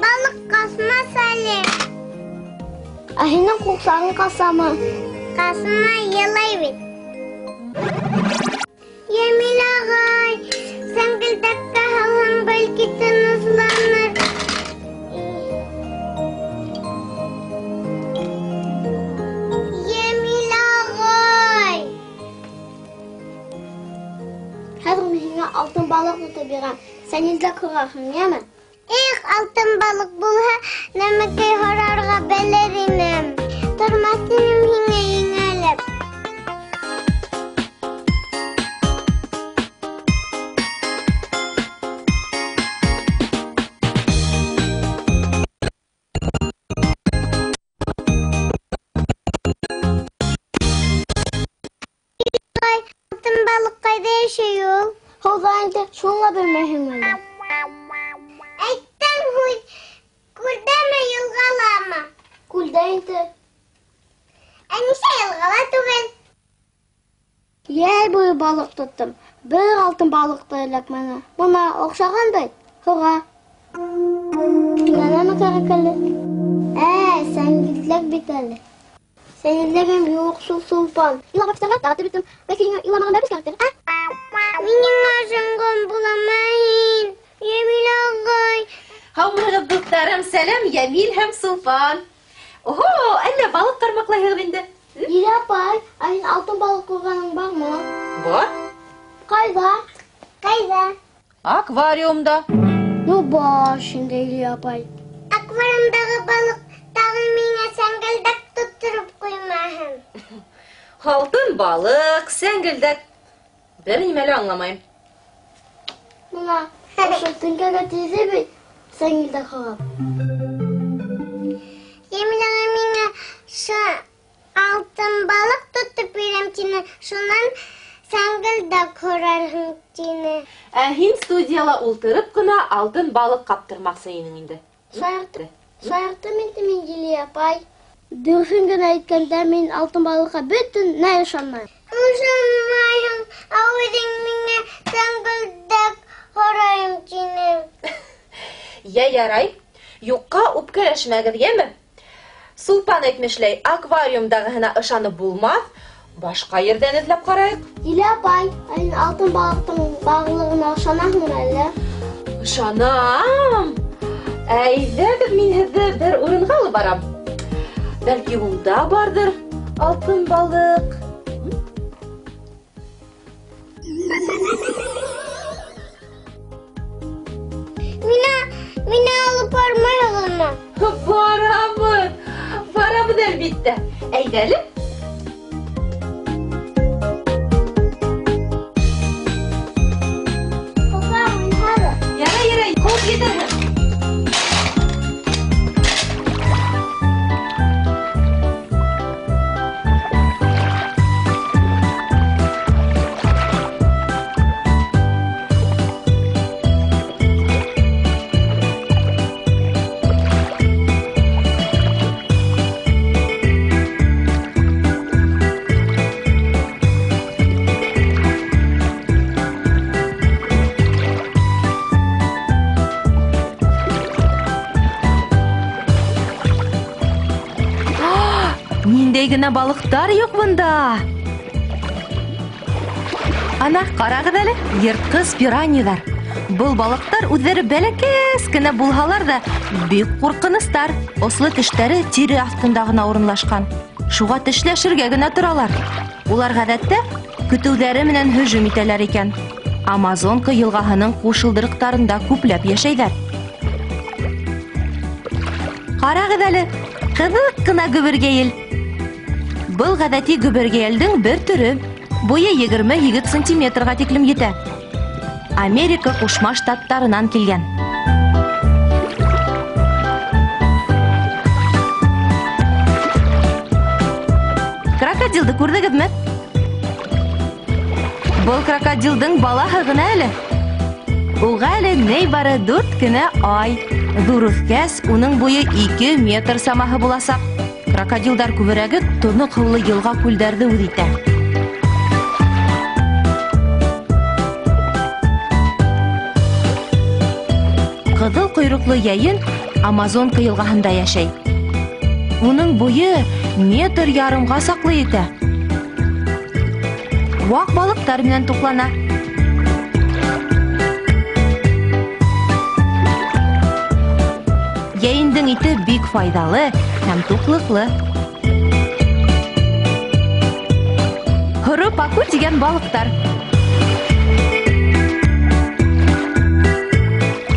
Балыҡ ҡасмаҫ әле. Ә һинең ҡурсағың ҡасамы? Ҡасмай, илай бит. Йәмил ағай, сәңгелдәккә һалһаң, бәлки тынысланыр. Йәмил ағай! Хәҙер мин һиңә алтын балыҡ тотоп бирәм. Сәңгелдәк һорарһың, йәме? Их, алтын балыҡ булһа, нәмәкәй һорарға белер инем. Тормаҫ инем һиңә еңелеп. Алтын балыҡ ҡайҙа йәшәй ул? Һыуҙа инде, шуны ла белмәйһең әле. Әйттең һүҙ, күлдәме, йылғаламы? Күлдә инде. Ә нисә йылғала түгел? Йәй буйы балыҡ тоттом. Бер алтын балыҡ та эләкмәне. Бына оҡшаған бит, һуға. Һиңә нәмә кәрәк әле? Сәңгелдәк бит әле. Сәңгелдәгем юҡ шул, Сулпан. Илап бөтәм, яратып бөттөм. Бәлки һиңә иламаған бәпес кәрәктер, ә? Минең ашынған буламы һин? Йәмил ағай. Һаумыһығыҙ, дуҫтарым. Сәләм, Йәмил һәм Сулпан. Оһо, әллә балыҡ ҡармаҡлайһығыҙ инде? Лилә апай, ә һин алтын балыҡ күргәнең бармы? Бар. Ҡайҙа? Ҡайҙа? Аквариумда. Ну, баш инде, Лилә апай. Аквариумдағы балыҡ тағы миңә сәңгелдәк тоттороп ҡуймаһын. Алтын балыҡ, сәңгелдәк. Бер нимә лә аңламайым. Бына, ошо теңкәгә тейҙе бит, сәңгелдәк һорап. Йәмил ағай миңә алтын балыҡ тотоп бирәм тине, шунан сәңгелдәк һорарһың тине. Ә һин студияла ултырып ҡына алтын балыҡ ҡаптырмаҡсы инең инде. Шаярттым инде мин, Лилә апай. Дөрөҫөн генә әйткәндә, мин алтын балыҡҡа бөтөнләй ышанмайым. Ышанмайһың, ә үҙең миңә сәңгелдәк һорайым тинең. Йә, ярай, юҡҡа үпкәләшмәгеҙ, йәме? Сулпан әйтмешләй, аквариумдағыһына ышанып булмаҫ, башҡа ерҙән эҙләп ҡарайыҡ. Лилә апай, ә һин алтын балыҡтың барлығына ышанаһыңмы әллә? Ышанам. Әйҙәгеҙ, мин һеҙҙе бер урынға алып барам. Бәлки унда барҙыр алтын балыҡ. Мине алып бармайһығыҙмы? Барабыҙ, барабыҙ әлбиттә. Әйҙә әле. Ярай, ярай, ҡыуып етерһең. Ниндәй генә балыҡтар юҡ бында. Ана, ҡарағыҙ әле, йыртҡыс пираньялар. Был балыҡтар үҙҙәре бәләкәс кенә булһалар ҙа, бик ҡурҡыныстар. Осло тештәре тире аҫтында ғына урынлашҡан. Шуға тешләшергә генә торалар. Улар ғәҙәттә көтөүҙәре менән һөжүм итәләр икән. Амазонка йылғаһының ҡушылдырыҡтарында күпләп йәшәйҙәр. Ҡарағыҙ әле, ҡыҙыҡ ҡына гөбөргәйел. Был ғәҙәти гөбөргәйелдең бер төрө. Буйы 28 сантиметрға тиклем етә. Америка Ҡушма Штаттарынан килгән. Крокодилды күрҙегеҙме? Был крокодилдың балаһы ғына әле. Уға әле ни бары 4 кенә ай. Ҙур үҫкәс, уның буйы 2 метр самаһы буласаҡ. Крокодилдар күберәге тоноҡ һыулы йылға-күлдәрҙе үҙ итә. Ҡыҙыл ҡойроҡло йәйен Амазонка йылғаһында йәшәй. Уның буйы метр ярымға саҡлы етә. Ваҡ балыҡтар менән туҡлана. Йәйендең ите бик файҙалы һәм туҡлыҡлы. Һоро паку тигән балыҡтар.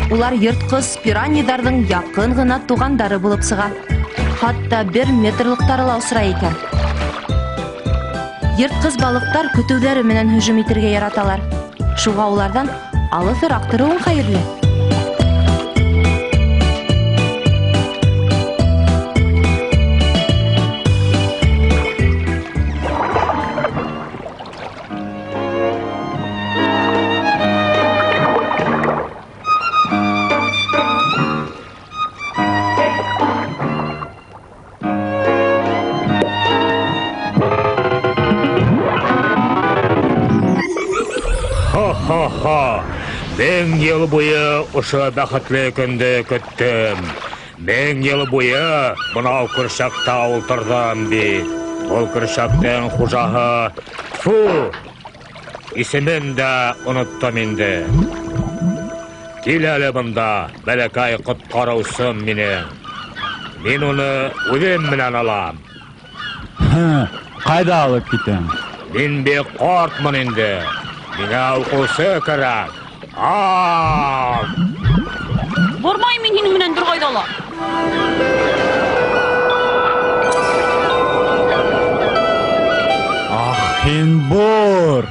Улар йыртҡыс пираньиҙарҙың яҡын ғына туғандары булып сыға. Хатта 1 метрлыҡтары ла осрай икән. Йыртҡыс балыҡтар көтөүҙәре менән һөжүм итергә яраталар. Шуға уларҙан алыҫыраҡ тороуың хәйерле. Ха-ха! 1000 йыл буйы ошо бәхетле көндө көттөм. 1000 йыл буйы бынау көршәктә ултырҙым бит. Был көршәктең хужаһы, тфу, исемен дә оноттом инде. Кил әле бында, бәләкәй ҡотҡарыусым минең. Мин уны үҙем менән алам. Ҡайҙа алып китәң? Мин бик ҡартмын инде. Миңә уҡыусы кәрәк. Бармайым мин һинең менән торғайҙа ла. Ах, һин бур!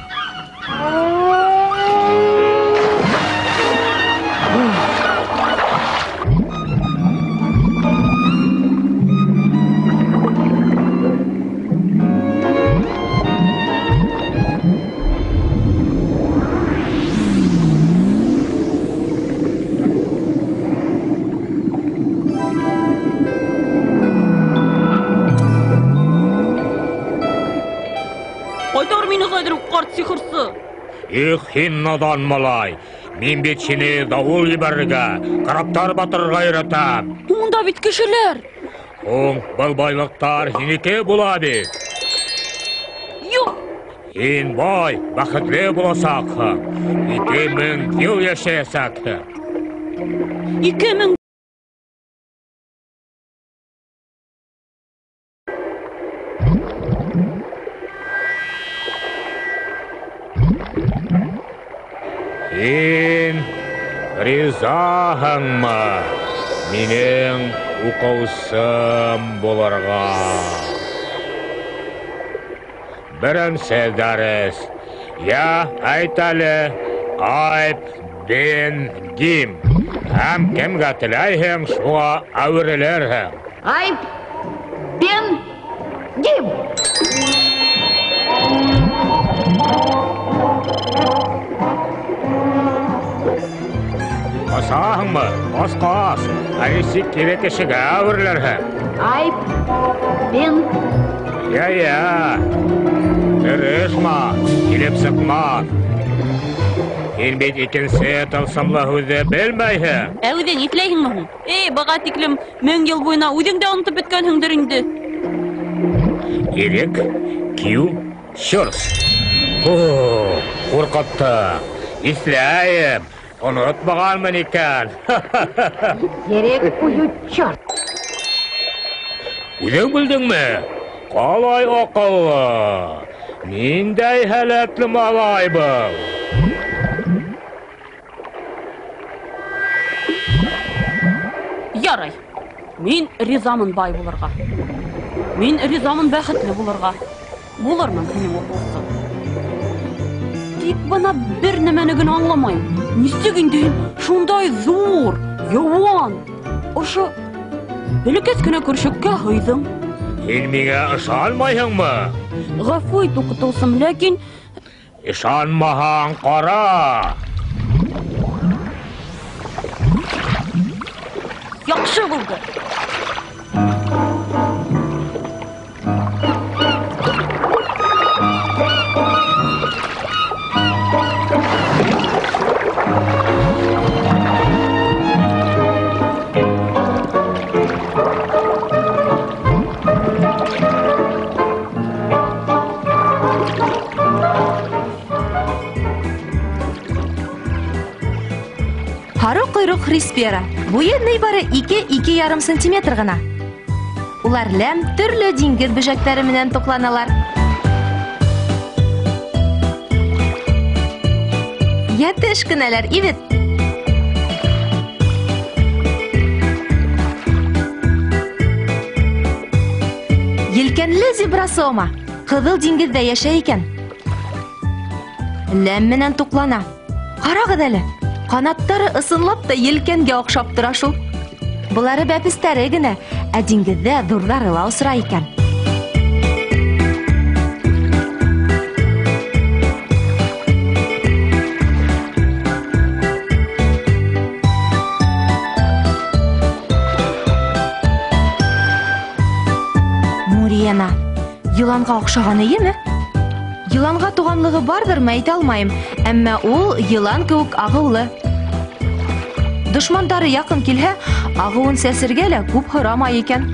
Ҡарт сихырсы. Их, һин надан малай. Мин бит һине дауыл ебәрергә, караптар батырырға өйрәтәм. Унда бит кешеләр. Һуң, был байлыҡтар һинеке була бит. Юҡ. Һин бай, бәхетле буласаҡһың. 2000 йыл йәшәйәсәкһең. 2000 Һин ризаһыңмы минең уҡыусым булырға? Беренсе дәрес. Я, әйт әле, Айп бен Гим. Һәм кемгә теләйһең, шуға әүерелерһең. Айп бен Гим. Ҡасаһыңмы? Ҡас, ҡас. Әле кире кешегә әүерелерһең. Айп бен. Я, я. Тырышма, килеп сыҡмаҫ. Һин бит икенсе тылсымлы һүҙҙе белмәйһең. Ә үҙең иҫләйһеңме һуң? Эй, быға тиклем 1000 йыл буйына үҙең дә онотоп бөткәнһеңдер инде. Ирек, кью, щорс. О, ҡурҡытты. Иҫләйем. Онотмағанмын икән. Ерек ҡуйыу черт. Үҙең белдеңме? Ҡалай аҡыллы. Ниндәй һәләтле малай был. Ярай. Мин ризамын бай булырға. Мин ризамын бәхетле булырға. Булырмын һинең уҡыусың. Тик бына бер нәмәне генә аңламайым. Нисек инде һин шундай ҙур, йыуан, ошо бәләкәс кенә көршәккә һыйҙың? Һин миңә ышанмайһыңмы? Ғәфү ит, уҡытыусым, ләкин Ышанмаһаң, ҡара. Яҡшы булды. пера. Буйы ни бары 2-2,5 сантиметр ғына. Улар ләм төрлө диңгеҙ бөжәктәре менән туҡланалар. Йәтеш кенәләр, ивет. Елкәнле зебрасома Ҡыҙыл диңгеҙҙә йәшәй икән. Ләм менән туҡлана. Ҡарағыҙ әле, ҡанаттары ысынлап та елкәнгә оҡшап тора шул. Былары бәпестәре генә, ә диңгеҙҙә ҙурҙары ла осрай икән. Мурена. Йыланға оҡшаған эйеме? Йыланға туғанлығы барҙырмы, әйтә алмайым, әммә ул йылан кеүек ағыулы. Дошмандары яҡын килһә, ағыуын сәсергә лә күп һорамай икән.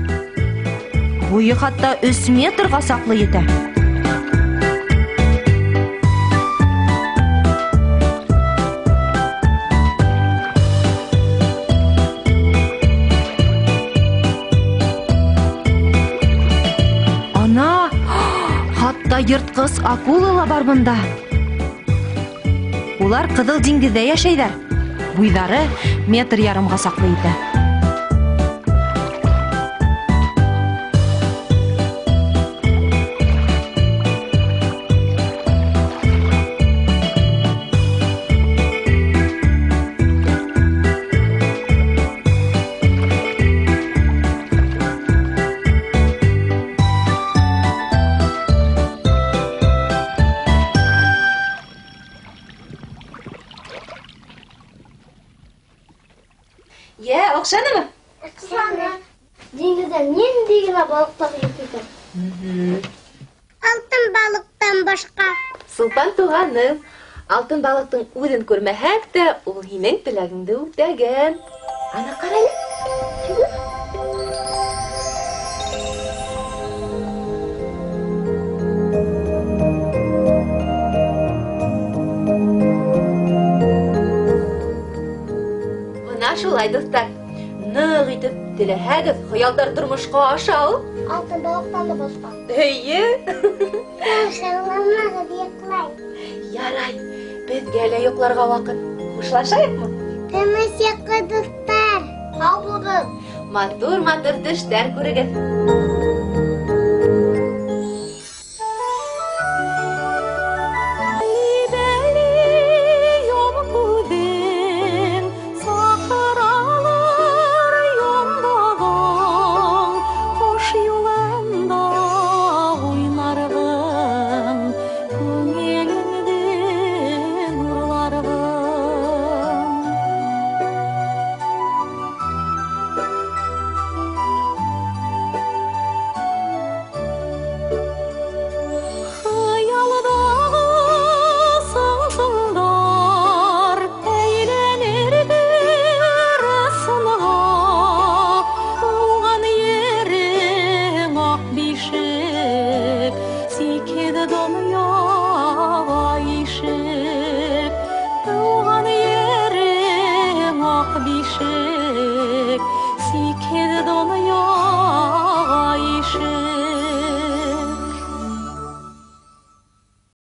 Буйы хатта 3 метрға саҡлы етә. Ана, хатта йыртҡыс акула ла бар бында. Улар Ҡыҙыл диңгеҙҙә йәшәйҙәр. Буйҙары 1,5 метрға саҡлы етә. Йә, оҡшанымы? Оҡшаны. Диңгеҙҙә ниндәй генә балыҡтар юҡ икән. Алтын балыҡтан башҡа. Солтан туғаным, алтын балыҡтың үҙен күрмәһәк тә, ул һинең теләгеңде үтәгән. Ана, ҡара әле. Бына шулай, дуҫтар. Ныҡ итеп теләһәгеҙ, хыялдар тормошҡа аша ул. Алтын балыҡтан да башҡа. Эйе. Шауламағыҙ, йоҡлай. Ярай, беҙгә лә йоҡларға ваҡыт. Хушлашайыҡмы? Тыныс йоҡо, дуҫтар. Һау булығыҙ. Матур-матур төштәр күрегеҙ. Бишек, сикер донъяға.